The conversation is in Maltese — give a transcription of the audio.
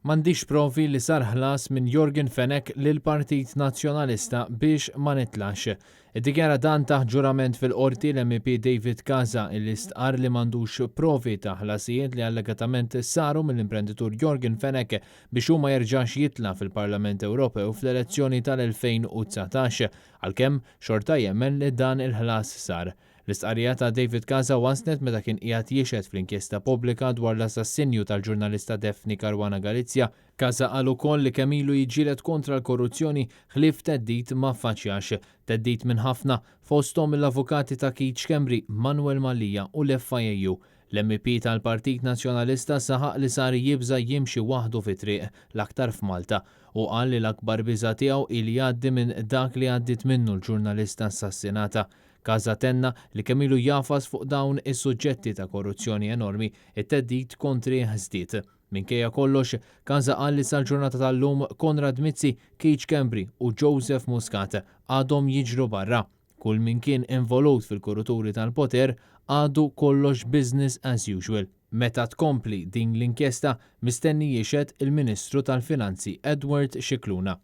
M'għandix provi li sar ħlas minn Yorgen Fenech lill-Partit Nazzjonalista biex ma nitlax. Iddikjara dan taħt ġurament fil-Qorti l-MEP David Casa illi stqarr li m'għandux provi ta' ħlasijiet li allegatament saru mill-imprenditur Yorgen Fenech biex hu ma jerġax jitla' fil-Parlament Ewropew fl-elezzjoni tal-2019, għalkemm xorta jemmen li dan il-ħlas sar. L-istqarrija ta' David Casa waslet meta kien qiegħed jixhed fl-inkjesta pubblika dwar l-assassinju tal-ġurnalista Daphne Caruana Galizia. Casa qal ukoll li kemm ilu jiġġieled kontra l-korruzzjoni ħlief theddid ma ffaċċjax. Theddid minn ħafna, fosthom mill-avukati ta' Keith Schembri, Manuel Mallia u l-FIAU. L-MEP tal-Partit Nazzjonalista saħaq li sar jibża' jimxi waħdu fit-triq, l-aktar f'Malta. Hu qal li l-akbar biża' tiegħu hi li jgħaddi minn dak li għaddiet minnu l-ġurnalista assassinata. Casa tenna li kemm ilu jagħfas fuq dawn is-suġġetti ta' korruzzjoni enormi, it-theddid kontrih żdied. Minkejja kollox, Casa qal li sal-ġurnata tal-lum Konrad Mizzi, Keith Schembri u Joseph Muscat għadhom jiġru barra. Kull min kien involut fil-kuruturi tal-poter għadu kollox business as usual. Meta tkompli din l-inkjesta mistenni jixhed il-Ministru tal-Finanzi Edward Scicluna.